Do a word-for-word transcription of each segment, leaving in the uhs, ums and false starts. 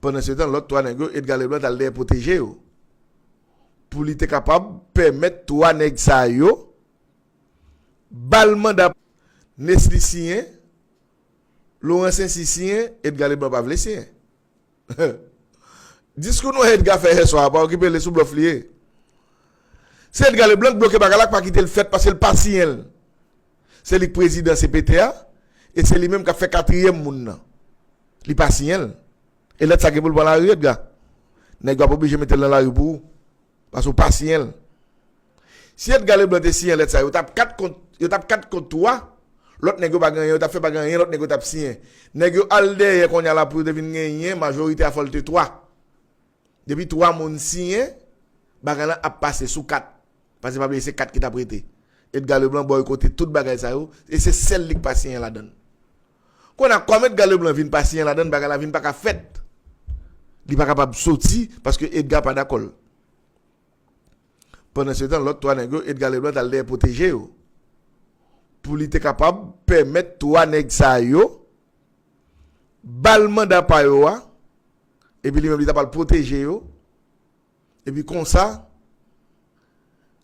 Pandan se tan, lòt twa nèg yo, Edgar Leblanc t al dèyè pwoteje yo. Pou li te kapab pèmèt twa nèg sa yo ba l manda. Nesly siyen, Laurent Saincy siyen, Edgar Leblanc pa vle siyen. Diskou nou Edgar fè yè swa a, pa okipe li, sou blòf li ye. Se Edgar Leblanc k bloke bagay la, k pa kite l fèt, paske l pa siyen l. Se li k prezidan C P T a, e se li menm k ap fè katriyèm moun nan. Li pa siyen l. E lèt sa gen pou l pran lari, Edgar. Nèg yo ap oblije mete l nan lari pou ou. Paske w pa siyen l. Si Edgar Leblanc te siyen lèt sa, yo t ap kat kont, yo t ap kat kont twa. Lòt nèg yo pa gen anyen, yo t ap fè pa gen anyen, lòt nèg yo t ap siyen. Nèg yo al dèyè kounye a la pou yo te vin genyen, majorite a fò l te twa. Depi twa moun siyen, bagay lan ap pase sou kat. Paske pa bliye se kat ki t ap rete. Edgar Leblanc bòykote tout bagay sa yo, e se sèl li k pa siyen ladan l. Kounye a, kòm Edgar Leblanc vin pa siyen ladan l, bagay la vin pa ka fèt. Li pa kapab soti, paske Edgar pa dakò l. Pandan se tan, lòt twa nèg yo, Edgar Leblanc t al dèyè pwoteje yo. Pou li te kapab pèmèt twa nèg sa yo ba l manda pa yo a, epi li menm li t ap al pwoteje yo, epi konsa,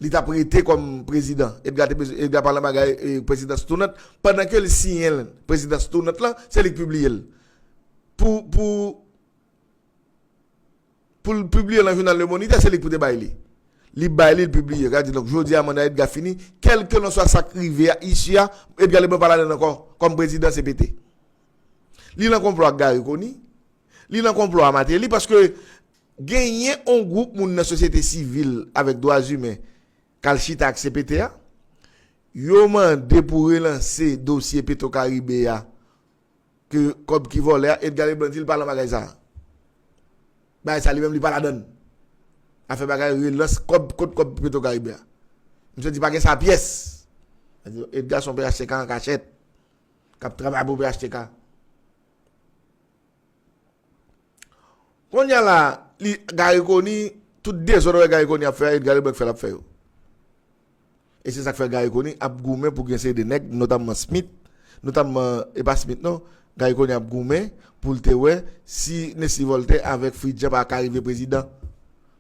li t ap rete kòm prezidan. Edgar te bezwen, Edgar pa nan bagay, e, prezidans tounant, pandan ke l siyen l, prezidans tounant lan, se li k pibliye l. Pou, pou, pou l pibliye nan jounal Le Moniteur, se li k pou te bay li. Li bay li, l pibliye. Gade, donk, jodi a, manda Edgar fini. Kèlkelanswa sa k rive a, isi a, Edgar Leblanc pa ladan l ankò, kòm prezidan C P T. Li nan konplo ak Garry Conille. Li nan konplo a Martelly, paske genyen yon gwoup moun nan sosyete sivil avèk dwa imen k al chita ak C P T a. Yo mande pou relanse dosye Petro Caribe a, ke kòb ki vòlè a, Edgar Leblanc di l pa nan bagay sa. Bagay sa li menm li pa ladan l. Afè bagay relans kòb, kot kòb Petro Caribe a. Misye di pa gen sa pyès. Edgar se yon P H T K an kachèt, k ap travay pou P H T K. Kounye a la, li, Garry Conille, tout dezòd wè Garry Conille ap fè a, Edgar Leblanc k fè l ap fè yo. E se sa k fè Garry Conille ap goumen pou gen seri de nèg, notamman Smith, notamman, e pa Smith non, Garry Conille ap goumen pou l te wè si Nesly Voltaire avèk Fritz Jean pa ka rive prezidan.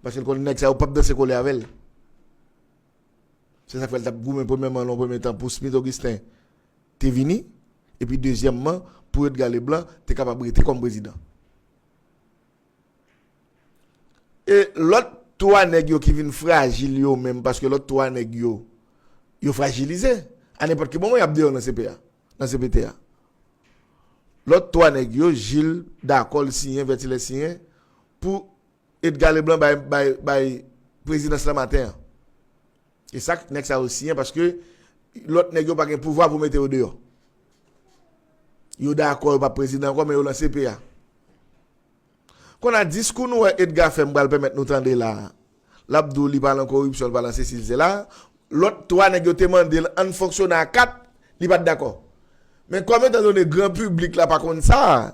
Paske l konnen nèg sa yo p ap danse kole avè l. Se sa k fè l t ap goumen premyèman, nan yon premye tan, pou Smith Augustin te vini, epi dezyèmman, pou Edgar Leblanc te kapab rete kòm prezidan. E lòt twa nèg yo ki vin frajil yo menm, paske lòt twa nèg yo, yo frajilize. A nenpòt ki moman, y ap deyò nan C P A, nan C P T A. Lòt twa nèg yo, Gilles dakò l siyen, Vertilè siyen, pou Edgar Leblanc bay, bay, bay prezidans lan maten an. E sa k nèg sa yo siyen, paske lòt nèg yo pa gen pouvwa pou mete yo deyò. Yo dakò, yo p ap prezidan ankò, men yo lan C P A. Kounye a, diskou nou wè Edgar fè, m pral pèmèt nou tande la a. L ap di w li pa lan koripsyon, li pa lan sesi, sela. Lòt twa nèg yo te mande l ann fonksyone a kat, li pa t dakò. Men kòm etan done gran piblik la pa konn sa,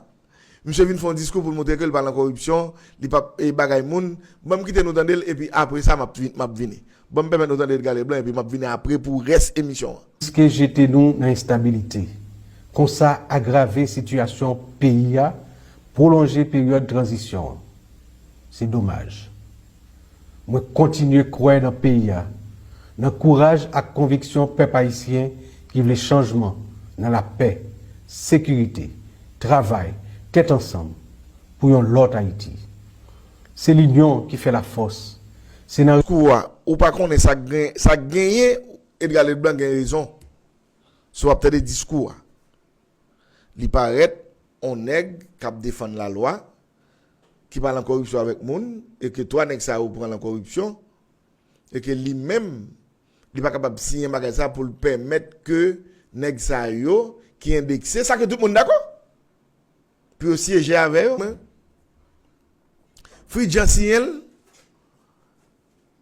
misye vin fè yon diskou pou l montre ke li pa lan koripsyon, li p ap, e, bagay moun. Ban m kite nou tande l, epi apre sa, m ap vin, m ap vini. Ban m pèmèt nou tande Edgar Leblanc, epi m ap vini apre pou rès emisyon an. Riske jete nou nan enstabilite, konsa agrave sitiyasyon peyi a, pwolonje peryòd tranzisyon an. Se domaj. Mwen kontinye kwè nan peyi a, nan kouraj ak konviksyon pèp ayisyen ki vle chanjman nan lapè, sekirite, travay, tèt ansanm pou yon lòt Ayiti. Se linyon ki fè lafòs. Se nan diskou a, ou pa konnen sa k gen, sa k genyen, Edgar Leblanc gen rezon. Si w ap tande diskou a, li parèt on nèg k ap defann lalwa, ki pa lan koripsyon avèk moun, e ke twa nèg sa yo pran lan koripsyon, e ke li menm, li pa kapab siyen bagay sa pou l pèmèt ke nèg sa yo ki endekse, sa ke tout moun dakò, pou yo syeje avè yo. Men, Fritz Jean siyen l,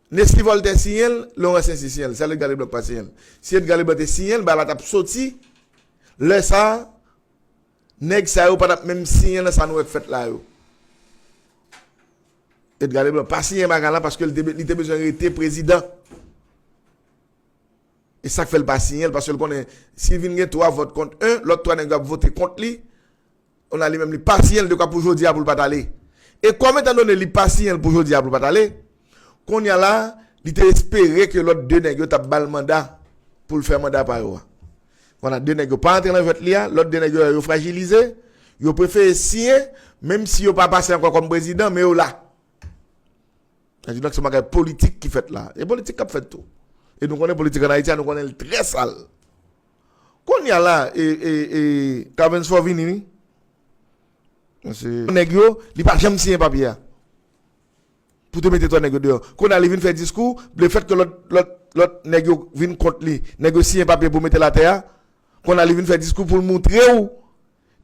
Nesly Voltaire siyen l, Laurent Saincy siyen l, sèl Edgar Leblanc k pa siyen l. Si Edgar Leblanc te siyen l, bagay la t ap soti. Lè sa a, nèg sa yo pa t ap menm siyen nan sa nou wè k fèt la yo. Edgar Leblanc pa siyen bagay la paske li te, li te bezwen rete prezidan. E sa k fè l pa siyen l, paske l konnen si l vin gen twa vòt kont en, lòt twa nèg yo ap vote kont li. Kounye a li menm li pa siyen l, de kwa pou jodi a pou l pa t ale. E kòm etandone li pa siyen l pou jodi a pou l pa t ale, kounye a la, li te espere ke lòt de nèg yo t ap ba l manda pou l fè manda pa yo a. Kounye a de nèg yo pa antre nan jwèt li a, lòt de nèg yo yo frajilize, yo prefere siyen, menm si yo pa pase ankò kòm prezidan, men yo la. Sa di donk se bagay politik ki fèt la. E politik k ap fèt tou. E nou konnen politik ann Ayiti a, nou konnen l trè sal. Kounye a la, e, e, e, Cavens fò vini, wi. Mesye, nèg yo, li pa janm siyen papye a. Pou te mete twa nèg yo deyò. Kounye a li vin fè diskou, lefètke lòt, lòt, lòt nèg yo vin kont li, nèg yo siyen papye pou mete l atè a. Kounye a li vin fè diskou pou l moutre w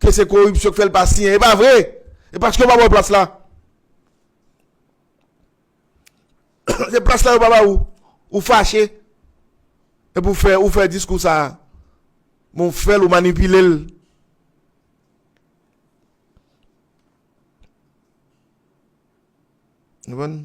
ke se koripsyon k fè l pa siyen. E pa vre. E paske yo pa ba w plas la. Se plas la yo pa ba ou. Ou fache. Epi ou fè, ou fè diskou sa a. Men ou fè l, ou manipile l. Konprann?